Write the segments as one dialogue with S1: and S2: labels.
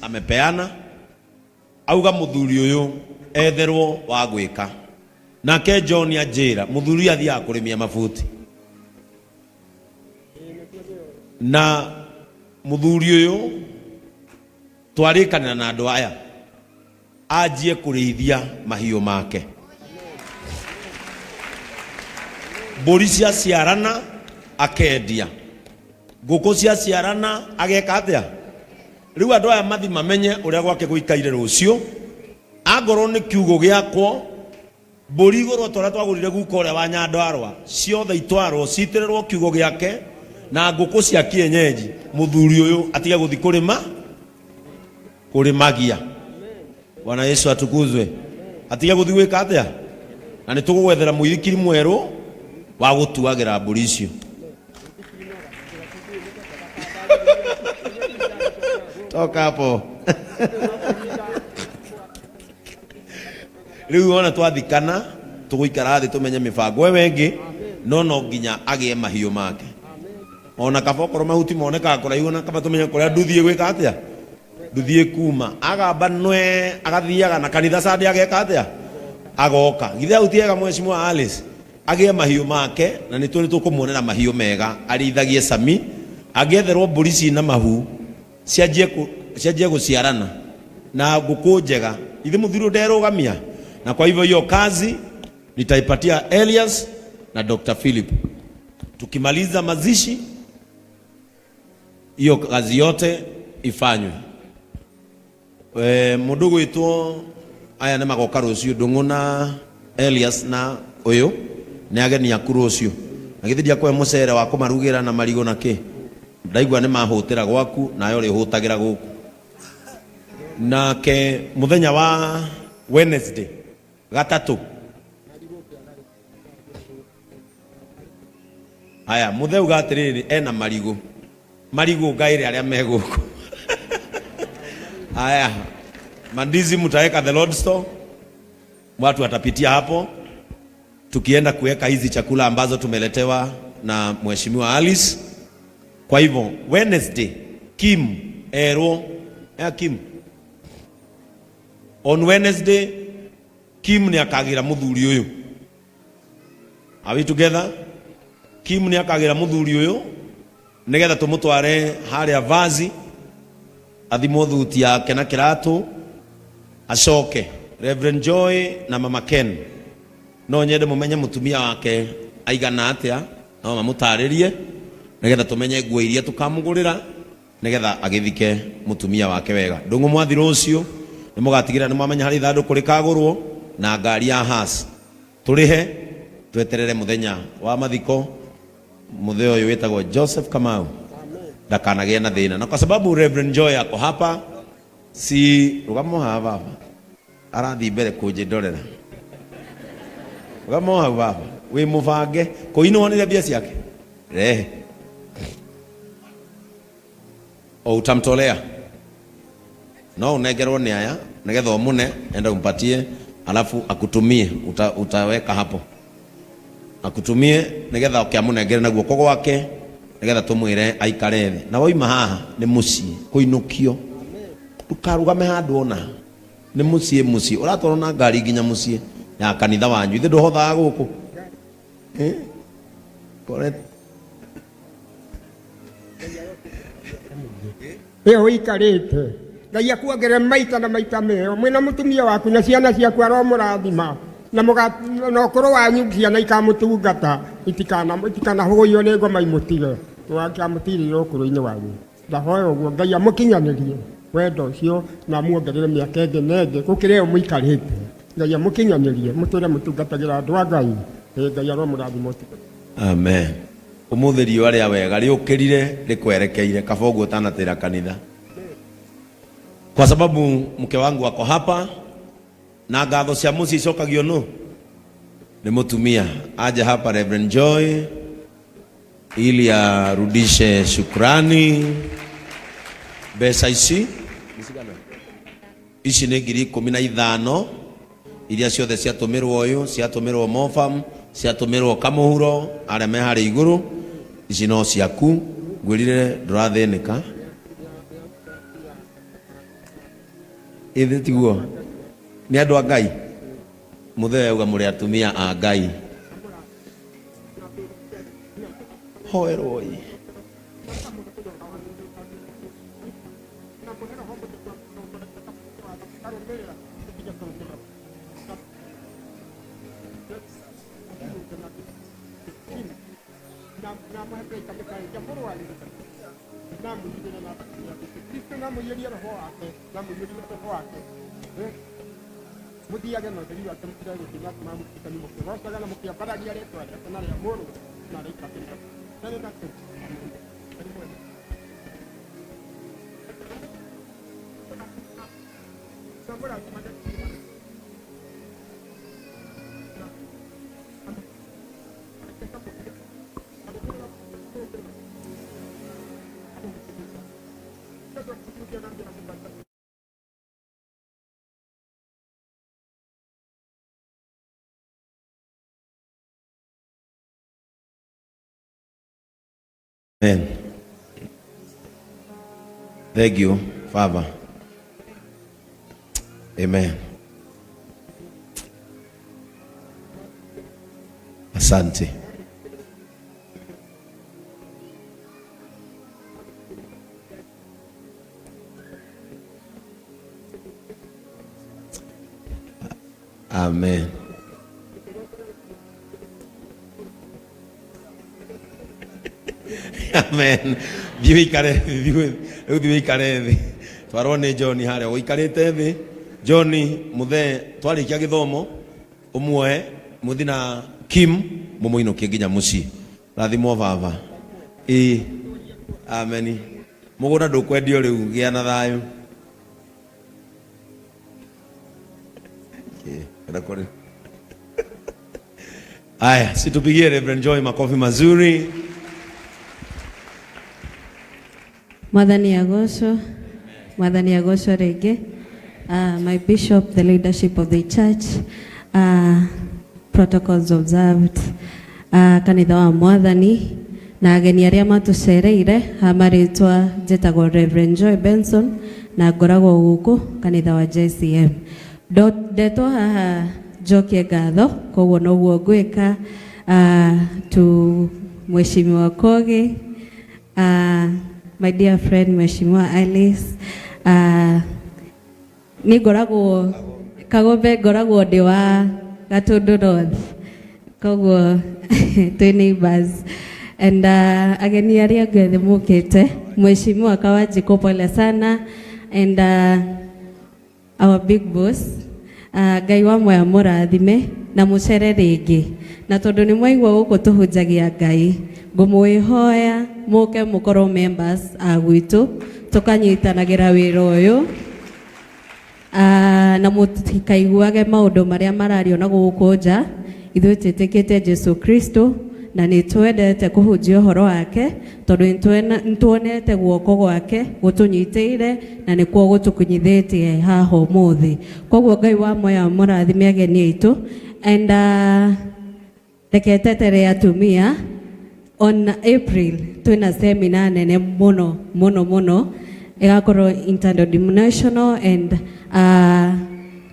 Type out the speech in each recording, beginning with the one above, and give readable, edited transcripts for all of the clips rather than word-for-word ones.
S1: Amepeana auga muthuri uyu etherwo wa gwika nake John anjira muthuri athiaga kurimia mabuti na muthuri uyu twarikanira na andu aya anjie kũrĩithia mahiũ make. Mbũri ciaciarana akendia, ngũkũ ciaciarana ageka atĩa? Rĩu andũ aya mathi mamenye ũrĩa gwake gũikaire rũciũ, angorwo nĩ kiugũ gĩakwo, mbũri igũrwo ta ũrĩa twagũrire guka ũrĩa wa Nyandarũa, ciothe itwarwo citĩrĩrwo kiugũ gĩake na ngũkũ cia kienyeji, mũthuri ũyũ atige gũthi kũrĩma kũrĩmagia. Bwana Yesu atukuzwe. Atige gũthiĩ gwĩka atĩa? Na nĩ tũgũgwethera mũithikiri mwerũ wa gũtuagĩra mbũri icio. Toka hapo. Rĩu ona twathikana tũgũikara thĩ tũmenye mĩbango ĩyo ĩngĩ, no no nginya agĩe mahiũ make. Ona kaba okorwo mahuti monekaga kũraihu, ona kaba tũmenye kũrĩa nduthiĩ gwĩka atĩa, nduthiĩ kuma agamba nwe agathiaga na kanitha Sunday ageka atĩa, agoka. Githĩ hau ti hega mheshimiwa Alice agĩe mahiũ make, na nĩ tũrĩ tũkũmuonera mahiũ mega arĩithagie Sami, angĩetherwo mbũri cina mahu cianjie cianjie gũciarana na ngũkũ njega, ithe mũthuri ũyũ nderũgamia. Na kwa hivyo hiyo kazi nitaipatia Elias na Dr. Philip. Tukimaliza mazishi hiyo kazi yote ifanywe. E, mundu gwitwo aya nĩ magoka rũciũ Ndung'u na Elias na ũyũ nĩ ageni aku rũciũ na githĩ ndiakũhe mũcere wa kũmarugĩra na marigũ na kĩ ndaigua nĩ mahũtĩra gwaku nawe ũrĩhũtagĩra gũkũ nake mũthenya wa Wednesday gatatũ Haya, mũthe uga atĩrĩrĩ, ena marigũ. Marigũ ngaĩre arĩa me gũkũ. Haya, mandizi mtaweka the Lord store, watu watapitia hapo, tukienda kuweka hizi chakula ambazo tumeletewa na Mheshimiwa Alice. Kwa hivyo Wednesday, Kim erwo ya Kim on Wednesday Kim nĩ akagĩra mũthuri ũyũ. Are we together? Kim nĩ akagĩra mũthuri ũyũ nĩgetha tũmũtware harĩa vazi athimwo thuti yake na kĩratũ acoke. Reverend Joy na Mama Ken no nyende mũmenye mũtumia wake aigana atĩa, no mamũtarĩrie nĩgetha tũmenye nguo iria tũkamũgũrĩra nĩgetha agĩthike mũtumia wake wega. Ndũng'ũ mwathi rũciũ nĩ mũgatigĩrĩra nĩ mwamenya harĩa ithandũkũ rĩkagũrwo na ngari ya hearse. Tũrĩhe tweterere mũthenya wa mathiko mũthee ũyũ wĩtagwo Joseph Kamau ndakanagĩe na thĩna. Na kwa sababu Reverend Joy ako hapa, si rũgama haha baba, arathiĩ mbere kũnjĩndorera. Rũgama hau baba, wĩ mũbange. Kũi nĩ wonire mbia ciake? Rehe. O utamtolea no unengerwo nĩ aya nigetha ũmũne enda umpatie alafu akutumie utaweka hapo akutumie nigetha ũkĩamũnengere na guoko gwake nigetha tũmwĩre aikare thĩ na wauma haha nĩ mũciĩ kũinũkio ndũkarũgame handũ ona nĩ mũciĩ mũciĩ ũratwarwo na ngari nginya mũciĩ ya kanitha wanyu ithe ndũhothaga gũkũ eh? Correct.
S2: Ĩyo ũikarĩte Ngai akuongerere maita na maita meo mwĩna mũtumia waku na ciana ciaku aromũrathima na na ũkũrũ wanyu ciana ikamũtungata itikanahũywo nĩ ngoma imũtige mũkamũtirĩrĩra ũkũrũ-inĩ wanyu ndahoya ũguo Ngai amũkinyanĩrie wendo ũcio na amuongerere mĩaka ĩngĩ na ĩngĩ gũkĩra ĩyo mũikarĩte Ngai amũkinyanĩrie mũtũre mũtungatagĩra andũ a Ngai. Ngai aromũrathima ũtukũ.
S1: Amen. Ũmũthĩ riũa rĩa wega rĩũkĩrire rĩkwerekeire kaba ũguo ũtanatĩra kanitha. Kwa sababu mke wangu ako hapa na ngatho cia mũciĩ icokagio nũ? Nĩ mũtumia. Aje hapa Reverend Joy ili arudishe shukrani. Mbeca ici ici nĩ 15,000 iria ciothe ciatũmĩrwo ũyũ, ciatũmĩrwo Mofam, ciatũmĩrwo Kamũhuro, arĩa me harĩa igũrũ, ici no ciaku. Ngwĩrire ndũrathĩnĩka. Ĩthĩ tiguo nĩ andũ a Ngai. Mũthee auga mũrĩ atumia a Ngai. Hoerwoi.
S2: Muthiage na ũtheri wake mũtige gũtiga mamũtikani mũkĩgocaga na mũkĩambaragia rĩtwa rĩake na rĩa mũrũ na rĩa Ithe tene na tene. Amen. Ngai mwene. Na mũrathimage.
S1: Amen. Thank you, Father. Amen. Asante. Amen. Amen. Thiĩ wĩikare, thiĩ rĩu thiĩ wĩikare thĩ. Twarwo nĩ John harĩa ũikarĩte thĩ. John mũthee twarĩkia gĩthomo ũmuoe mũthi na Kim mũmũinũkie nginya mũciĩ. Rathimwo baba. Ĩĩ. Amen. Mũgũnda ndũkwendio rĩu, gĩa na thayũ. Okay, enda kũrĩ. Aya, situpigie Reverend Joy makofi mazuri.
S3: Mwathani agocwo, Mwathani agocwo rĩngĩ. My bishop, the leadership of the church, protocols observed, kanitha wa Mwathani na ageni arĩa matũcereire. Ha marĩtwa njĩtagwo Reverend Joy Benson na ngoragwo gũkũ kanitha wa JCM. Ndetwo haha njokie ngatho, koguo noguo ngwĩka, to Mheshimiwa Kogi, my dear friend Mheshimiwa Alice, nĩ ngoragwo Kagombe, ngoragwo ndĩ wa Gatundu North, koguo twĩ neighbors, and ageni arĩa angĩ othe mũkĩte, Mheshimiwa Kawanjikũ, pole sana, and our big boss, Ngai wa moya mũrathime na mũcere rĩngĩ. Na tondũ nĩ mwaigua gũkũ tũhunjagia Ngai, ngũmwĩhoya mũke mũkorwo members a gwitũ, tũkanyitanagĩra wĩra ũyũ, na mũtikaiguage maũndũ marĩa marario na gũkũ nja. Ithuĩ twĩtĩkĩte Jesu Kristo na nĩ twendete kũhunjia ũhoro wake, tondũ nĩtuonete guoko gwake gũtũnyitĩire na nĩkuo gũtũkinyithĩtie haha ũmũthĩ. Koguo Ngai wa moya mũrathime ageni aitũ, and reke tetere atumia, on April twĩna seminar nene mũno mũno mũno, ĩgakorwo interdenominational, and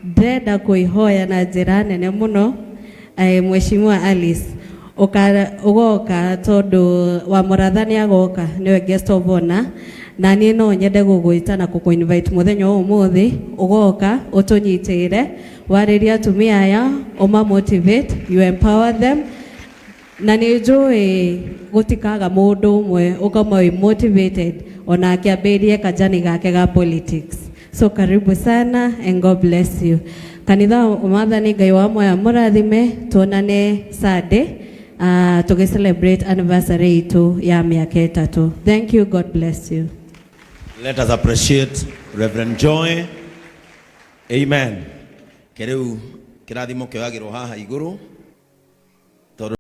S3: ndĩrenda kwĩhoya na njĩra nene mũno, Mheshimiwa Alice ũgoka, tondũ wa mũratha nĩ agoka, nĩwe guest of honor, na niĩ no nyende gũgwĩta na gũkũ invite mũthenya wa ũmũthĩ, ũgoka ũtũnyitĩre, warĩrie atumia aya, ũma motivate, you empower them, na nĩ njũĩ gũtikaga mũndũ ũmwe ũkama wĩ motivated ona akĩambĩrĩrie kajani gake ga politics. So karibu sana and God bless you. Kanitha wa Mwathani, Ngai wa moya mũrathime. Tuonane Sunday, tũgĩ celebrate anniversary itũ ya mĩaka 3. Thank you, God bless you.
S1: Let us appreciate Reverend Joy. Amen. Kĩrĩu kĩrathimo kĩoyagĩrwo haha igũrũ tondũ